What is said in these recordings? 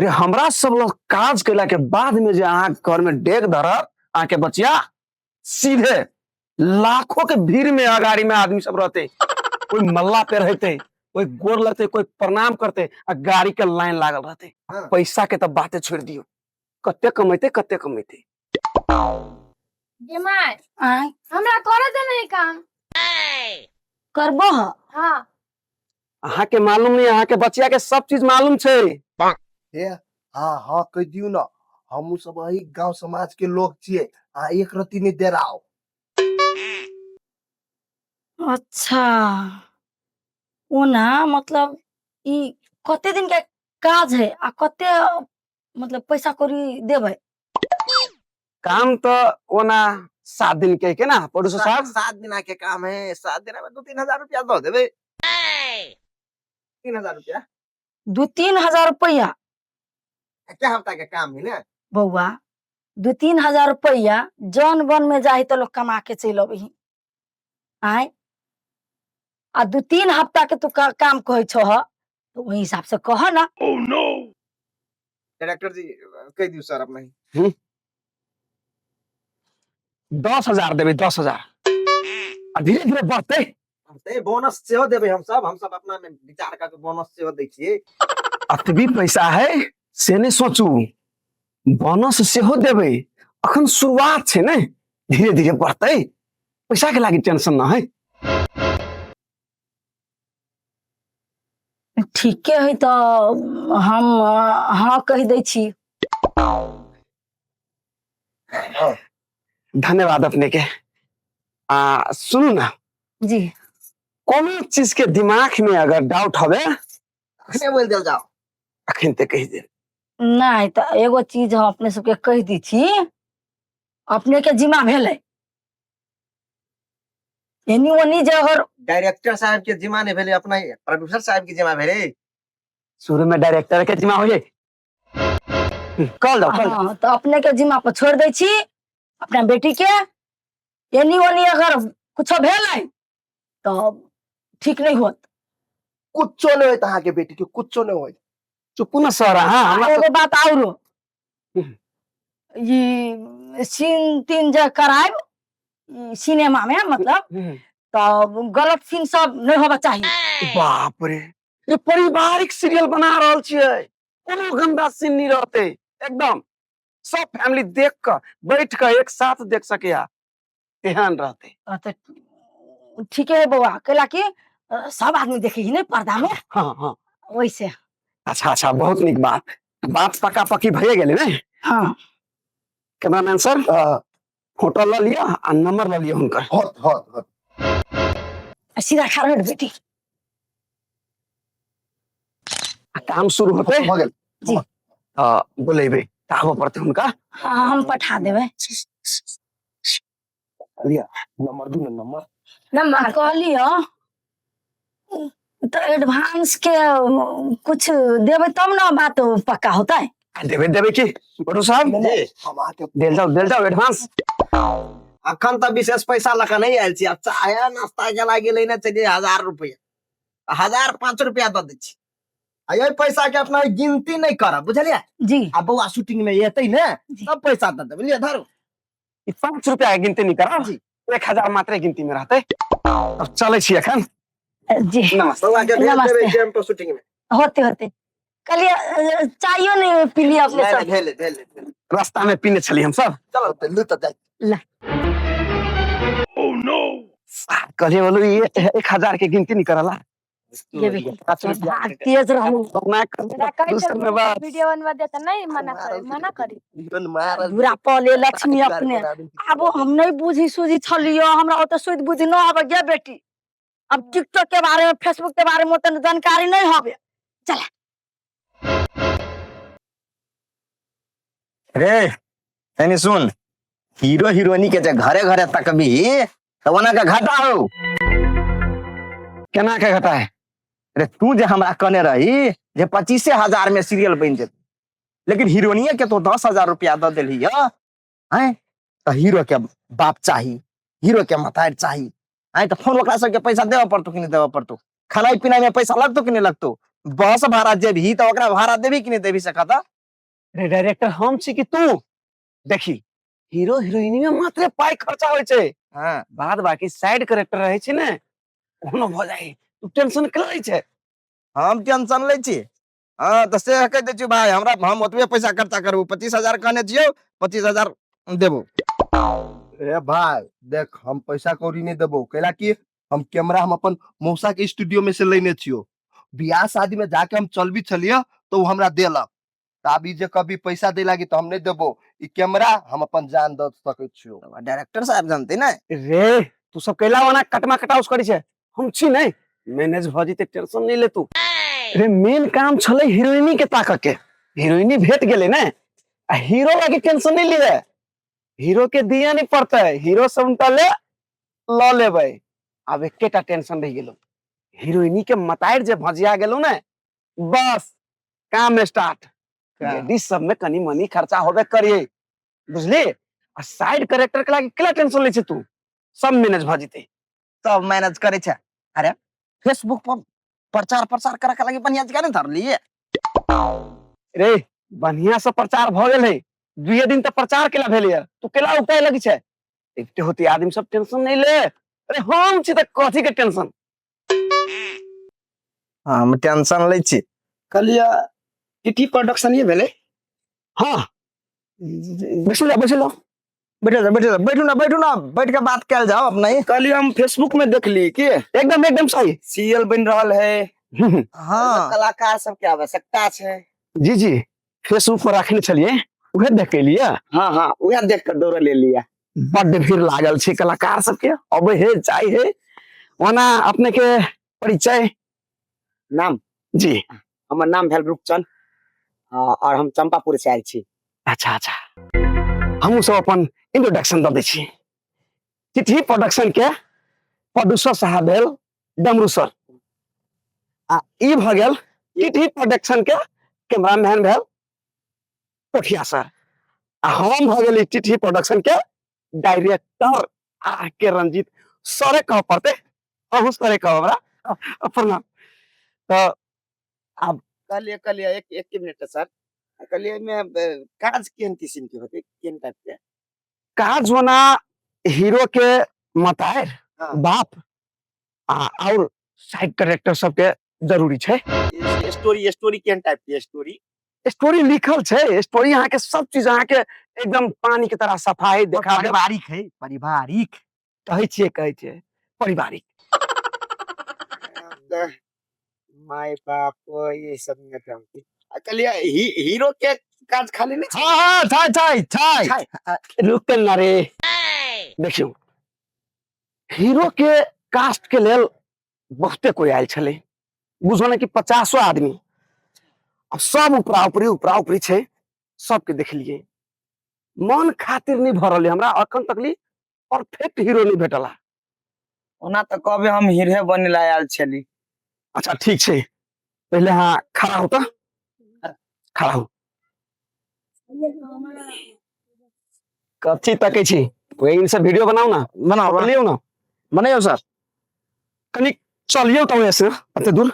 रे हमरा सब लोग काज केला के बाद में जे अहाँ घर में डेग धरत अहाँ के बचिया सीधे लाखों के भीड़ में अगाड़ी में आदमी सब रहते, कोई मल्ला पे रहते, कोई गोर लगते, कोई प्रणाम करते आ गाड़ी के लाइन लागल रहते। हाँ। पैसा के तो बातें छोड़ दियो, कते कमेते कते कमेते। गे my, आय हमरा करे दे नहीं काम। करबो ह? हाँ। अहाँ के मालूम नहीं, अहाँ के बचिया के सब चीज मालूम छै। हे हाँ हाँ कह दियो ना, हमू सब अही गांव समाज के लोग छियै, अहाँ एक रत्ती नहीं डेराओ। अच्छा ओना मतलब ई कते दिन के काज है आ कते मतलब पैसा कौड़ी देबै? काम तो ओना 7 दिन के के ना प्रोड्यूसर साहब? 7 दिन के काम है, 7 दिन में 2-3 हजार रुपया दो देबै। 3 हजार रुपया। 2-3 हजार रुपया? क्या हफ्ता के काम है ना बौआ? 2-3 हजार रुपया जन बन में जाही तो लोग कमा के चलि अबही। आय आ 2-3 हफ्ता के तू काम कहै छह तो ओहि हिसाब से कह ना। डायरेक्टर जी कह दियो सर अपना ही। 10,000 देबै, 10,000 आ धीरे धीरे बढ़ते। बढ़तै, बोनस सेहो देबै हमसब, हमसब अपना में विचार कऽ के बोनस सेहो दै छियै। अतबी पैसा है से नहीं सोचू, बोनस सेहो देबै, अखन शुरुआत छै ने, धीरे धीरे बढ़तै, पैसा के लागी टेंशन न है। ठीके है तऽ हम हाँ कहि दै छी। धन्यवाद अपने के। आ सुनू ना जी, कोनो चीज के दिमाग में अगर डाउट हवे अखने बोल देल जाओ। अखन ते कहि दे। नहीं तऽ एगो चीज हम अपने सबके कहि दै छी, अपने के जिम्मा भेलै एनी ओनी जे अगर डायरेक्टर साहब के जिम्मा नहीं भेलै, अपना प्रोड्यूसर साहब के जिम्मा भेलै। शुरू में डायरेक्टर के जिम्मा हो जाए, कल दो कल। हाँ, तो अपने के जिम्मा पर छोड़ दै छी अपना बेटी के, एनी ओनी अगर कुछो भेलै तो ठीक नहीं होत। कुछो नहीं होत अहाँ के बेटी के, कुछो नहीं होत। चुप ना सर। हाँ, हमरा एगो बात औरो, ई सीन तीन जे करायब ई सिनेमा में मतलब तो गलत सीन सब नहीं होबा चाहिए। बाप रे, ये पारिवारिक सीरियल बना रहल छियै, कोनो गंदा सीन नहीं रहते, एकदम सब फैमिली देख क बैठ क एक साथ देख सकैया तेहन रहते। तो ठीके है बौआ, कैला कि सब आदमी देखे ही नहीं पर्दा में। हाँ हाँ वैसे। अच्छा अच्छा, बहुत नीक बात, बात पक्का पक्की भइए गेलै ने? हाँ। कैमरामैन सर, फोटो ल लिअ आ नंबर ल लिअ हुनकर। होत होत होत। सीधा खा रहे बेटी। आ काम शुरू होते भऽ गेल। जी। बोलेबै तऽ आबऽ पड़तै हुनका। हाँ, हम पठा देबै। लिअ नंबर दू ने नंबर। नंबर कहलियो तो एडवांस के कुछ देबै तब ना बात पक्का होतै। आ देबै देबै की बड़ू साहब? जी। हम अहाँके देल जाओ देल जाओ एडवांस। अखन तऽ विशेष पैसा लऽ कऽ नहि आयल छी, आब चाय नाश्ता के लागि लेने छलियै 1000 रुपया, 1005 रुपया दऽ दै छी। आ एहि पैसा के अपना गिनती नहि करब, बुझलियै? जी। आ बौआ शूटिंग में एतै ने जी। सब पैसा दऽ देबै, लिअ धरू। ई 5 रुपया के गिनती नहीं करब। जी। 1000 मात्रे गिनती में रहते। अब चलै छी एखन। जी। नमस्ते। बौआ के भेज नमस्ते। देबै टाइम पर शूटिंग में। होते होते कहलिए चायो नहीं पीलिए अपने नहि सब। नहि, भेलै भेलै भेलै। रास्ता में पीने छली हम सब। चलो तऽ लू तऽ जाइ। कहलिए बोलू ये 1000 के गिनती नहीं करला। ये बेटी, 5 रुपया भाग तेज रहू। ना कर- हमरा कहै दूसर में बात। वीडियो बनवा दे तऽ नहीं मना करे, मना करी। बुरा पले लक्ष्मी अपने। आब हम नहीं बुझी सूझी छलियो, हमरा ओते सुध बुद्धि न आबे गे बेटी। अब टिकटॉक के बारे में फेसबुक के बारे में ओते जानकारी नहीं हबे। रे एने सुन, हीरो हीरोइनी के जे घरे घरे तकबी तऽ ओना के घाटा हो। केना के घटा है? रे तू जे हमरा कहने रही जे 25,000 में सीरियल बनि जेतै, लेकिन हीरोइनिये के तो 10,000 रुपया दऽ देलही हैं, तऽ हीरो के बाप चाही, हीरो के मतारि चाही, हैं, तऽ फोन ओकरा सबके पैसा देबऽ पड़तौ कि नहि देबऽ पड़तौ? खेनाइ पिनाइ में पैसा लगतौ कि नहि लगतौ? बस भाड़ा जेबही तऽ ओकरा भाड़ा देबही कि नहि देबही से कह। रे डायरेक्टर हम छी कि तू? देखी, हीरो हीरोइनी में मात्र पाई खर्चा होइ छै। हाँ। बाद बाकी साइड करेक्टर रहै छै ने, ओहनो भऽ जाइ। तू टेंशन केला लै छै? हम टेंशन लै छी? हाँ, तऽ से कहि दै छियौ भाय, हमरा हम ओतबे पैसा खर्चा करबो। 25,000 कहने छियौ, 25,000 देबो। ए भाय देख, हम पैसा कौड़ी नहीं देबो, कैला कि हम कैमरा हम अपन मौसा के स्टूडियो में से लेने छियो। बियाह शादी में जाके हम चलबी छलिए तो उ हमरा देलक। तऽ आब ई जे कभी पैसा दे लागी तऽ हम नहीं देबो। ई कैमरा हम अपन जान दऽ सकै छियो। डायरेक्टर साहब जानते ना। रे तू सब कैला ओना कटमा कटाउस करै छै? हम छी नै, मैनेज भऽ जेतै, टेंशन नहीं ले तू। रे मेन काम छलै हीरोइनी के ताकऽ के, हीरोइनी भेट गेलै ने। आ हीरो लागी टेंशन नहीं लिए, हीरो के दिया नहीं पड़तै, हीरो समतले लऽ लेबै। आब एकेटा टेंशन रहि गेलो, हीरोइनी के मतारि जे भजिया गेलो ने, बस काम स्टार्ट। लेडीज सब में कनी मनी खर्चा होबे करिए, बुझली? आ साइड करेक्टर के लागी केला टेंशन लै छै तू? सब मैनेज भऽ जेतै। सब मैनेज करे छै। अरे फेसबुक पर प्रचार प्रसार करे के लागी बढ़िया जगह नहीं धरलिए। रे बढ़िया से प्रचार भऽ गेल है, दुए दिन तऽ प्रचार केला भेल, तू केला उगताए लगी छै? देखते होती आदमी सब, टेंशन नहीं ले। अरे हम छी तऽ कथी के टेंशन? हम टेंशन लै छी। कहलियै टीटी प्रोडक्शन ये भेलै? हाँ, बैसू जाओ, बैसू जाओ। बैठो जाओ, बैठो जाओ, बैठू ना, बैठू ना, बैठ के बात कयल जाओ अपना ही। कहलियै हम फेसबुक में देखली कि एकदम एकदम सही सीरियल बनि रहल है। हाँ। कलाकार सबके आवश्यकता छै। जी जी, फेसबुक पर रखने छलिए, उहे देख के लिए। हाँ हाँ, उहे देख के दौड़ल एलियै। बड्ड भीड़ लागल छै कलाकार सबके, अबै हे जाइ हे। ओना अपने के परिचय? नाम? जी। हमर नाम भेल रूपचंद और हम चंपापुर से आयल छी। अच्छा अच्छा, हमहूँ सब अपन इंट्रोडक्शन दऽ दै छी। चिट्ठी प्रोडक्शन के प्रोड्यूसर साहब भेल डमरू सर, आ ई भऽ गेल चिट्ठी प्रोडक्शन के कैमरामैन भेल कोठिया सर, आ हम भऽ गेली चिट्ठी प्रोडक्शन के डायरेक्टर आ के रंजीत सरे कह पड़ते, अहूँ सरे कह हमरा। प्रणाम। तऽ आब कहलिए, कहलिए एक एक मिनट सर, कहलिए एहिमे काज केहन किस्म के होतै, केहन टाइप के काज? ओना हीरो के मतार, हाँ। बाप आ और साइड करेक्टर सबके जरूरी छै। स्टोरी, स्टोरी केहन टाइप के स्टोरी? स्टोरी लिखल छै, स्टोरी अहाँके सब चीज अहाँके एकदम पानी के तरह सफाई देखा देब। पारिवारिक है, पारिवारिक। कहै छियै, कहै छियै पारिवारिक। माय बाप ये सब में कहलिए हीरो के काज खाली नहीं छै? हाँ हाँ, छै छै छै। छै। रुक ना रे। देखियौ, हीरो के कास्ट के लेल बहुते कोई आयल छलै, बुझो ने कि 50 आदमी। अब सब उपरा उपरी उपरा उपरी छै, सबके देखलिए, मन खातिर नहीं भरल हमरा, अखन तकली परफेक्ट हीरो नहीं भेटला। ओना तऽ कहबे हम हीरे बने ला आयल छली। अच्छा ठीक छै, पहले हाँ खड़ा हो, तऽ खड़ा हो। कथी तकै छी? ओहि से वीडियो बनाउ ना। बनाओ। लियौ ना। बनाइयो सर। कनी चलियौ तऽ ओहिसँ एते दूर।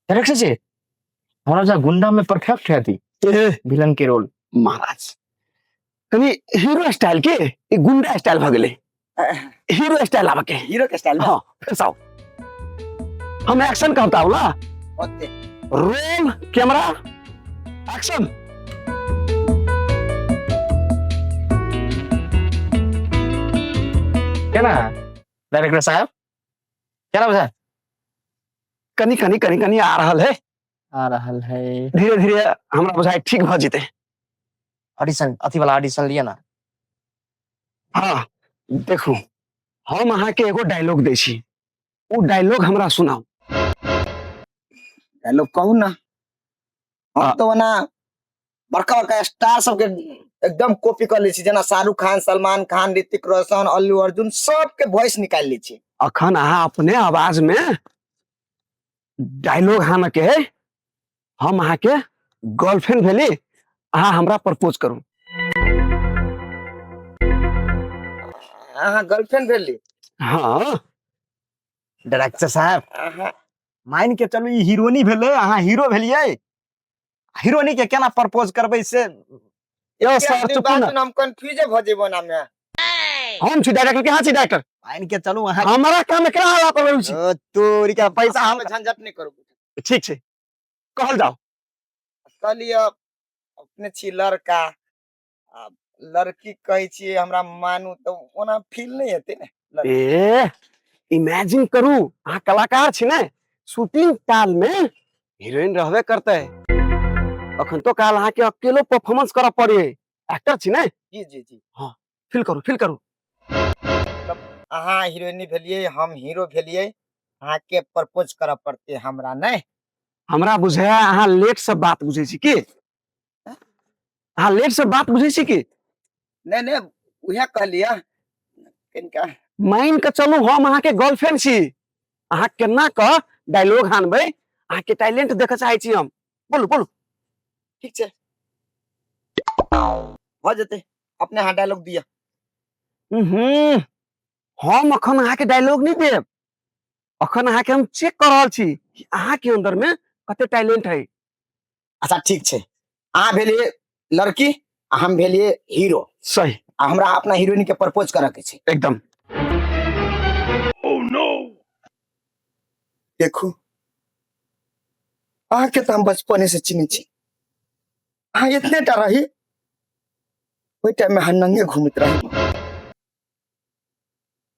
डायरेक्टर जी, हमरा जा गुंडा में परफेक्ट है थी विलन के रोल। महाराज, कनी हीरो स्टाइल के ई गुंडा स्टाइल भऽ गेलै, हीरो स्टाइल आबऽ के। हीरो के स्टाइल। हाँ, फिर से आओ। हम एक्शन कहता हूँ ना। ओके। Roll camera action. केना डायरेक्टर साहब, केना बुझा? कनी कनी कनी कनी आ रहल है। आ रहल है। धीरे धीरे हमरा बुझाइ ठीक भऽ जेतै। ऑडिशन, अथी वाला ऑडिशन लिया ना। हाँ देखू, हम अहाँके एगो डायलॉग दै छी, ओ डायलॉग हमरा सुनाउ। डायलॉग कहू ना। हम हाँ। तो ओना बड़का बड़का स्टार सबके एकदम कॉपी कर लै छी, जेना शाहरुख खान, सलमान खान, ऋतिक रोशन, अल्लू अर्जुन, सबके वॉइस निकालि लै छी। अखन अहाँ अपने आवाज में डायलॉग हाना के है, हम अहाँके गर्लफ्रेंड भेली, अहाँ हमरा प्रपोज करू। अहाँ गर्लफ्रेंड भेली? हाँ। डायरेक्टर साहब, अहाँ मान के चलू ई हीरोनी भेलै, अहाँ हीरो भेलियै। हीरोनी के केना प्रपोज करबै से? यौ सर, चुप ना। हम कंफ्यूज भऽ जेबो ना मे। हम छी डायरेक्टर के, अहाँ छी डायरेक्टर। मान के चलू अहाँ हमरा काम केना हल्ला पर छी। ओ, तोरी के पैसा हम झंझट नहि करू। ठीक छै, कहल जाओ। कहलियै अपने छी लड़का आ लड़की कहै छियै हमरा मानू तऽ ओना फील नहि हेतै ने। ए इमेजिन करू, अहाँ कलाकार छी ने, शूटिंग काल में हीरोइन रहबे करते, अखन तो काल अहाँ के अकेलो परफॉर्मेंस करऽ पड़े, एक्टर छी ने। जी जी जी। फील करू, फील करू। अहाँ हीरोइनी भेलियै, हम हीरो भेलियै, अहाँके प्रपोज करऽ पड़तै हमरा नहि? हमरा बुझाय अहाँ लेट से बात बुझै छी की? अहाँ लेट से बात बुझै छी की? नहि नहि, उएह कहलियै कनिका। मान के चलू हम अहाँके गर्लफ्रेंड छी, अहाँ केना क डायलॉग हानबै, अहाँके टैलेंट देखऽ चाहै छी हम। बोलू बोलू। ठीक छै, भऽ जेतै, अपने अहाँ डायलॉग दिअ। हम अखन अहाँके डायलॉग नहि देब, अखन अहाँके हम चेक कऽ रहल छी कि अहाँके अंदर में कते टैलेंट है। अच्छा ठीक छै, अहाँ भेलियै लड़की आ हम भेलियै हीरो। सही। आ हमरा अपना हीरोइन के प्रपोज करऽ के छै। एकदम। देखू, अहाँके तऽ हम बचपने से चिन्है छी, अहाँ एतने टा रही, ओहि टाइम में अहाँ नंगे घूमैत रही।